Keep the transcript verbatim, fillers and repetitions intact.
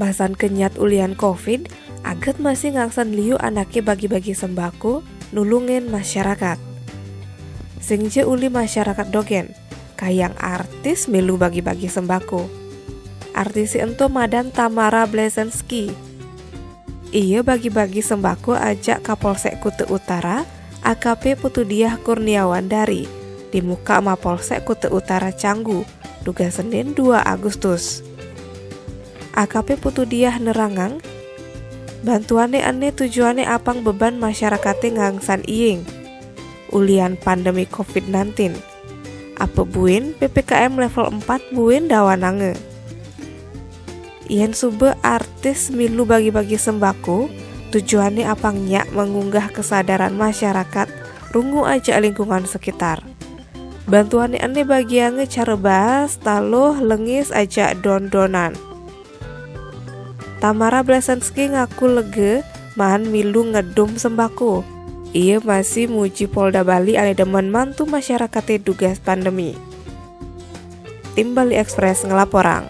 Gasan kenyat ulian covid, Aget masih ngangsan liu anake bagi-bagi sembako nulungin masyarakat. Sing ja uli masyarakat dogen, kayang artis milu bagi-bagi sembako. Artis ento madan Tamara Blazensky. Ia bagi-bagi sembako ajak Kapolsek Kuta Utara, A K P Putu Diah Kurniawan Dari, di muka Mapolsek Kuta Utara Canggu, dugas Senin dua Agustus. A K P Putu Diah nerangang, bantuane ane tujuane apang beban masyarakate ngangsan iing ulian pandemi covid sembilan belas. Apa buin P P K M level empat buin dawananga. Yen suba artis milu bagi-bagi sembako, tujuane apang nyak mengunggah kesadaran masyarakat rungu ajak lingkungan sekitar. Bantuane ene bagianga cara baas, taluh, lengis ajak don-donan. Tamara Blazensky ngaku lega maan milu ngedum sembako. Ia masih muji Polda Bali ane demen mantu masyarakate dugas pandemi. Tim Bali Express ngelaporang.